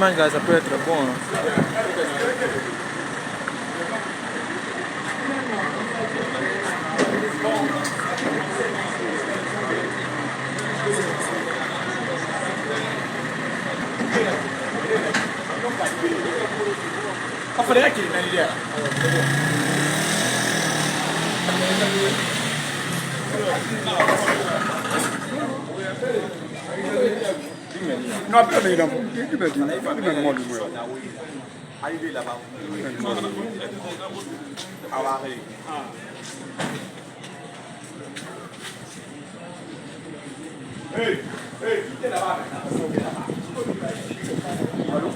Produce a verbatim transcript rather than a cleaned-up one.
Mange, ça peut être bon, hein. Non, appelle-le, il est en forme. Il, il m'a dit, il m'a demandé, ouais. Arrivé là-bas. Hey, hey, quittez là-bas maintenant. Sortez là-bas. Allô?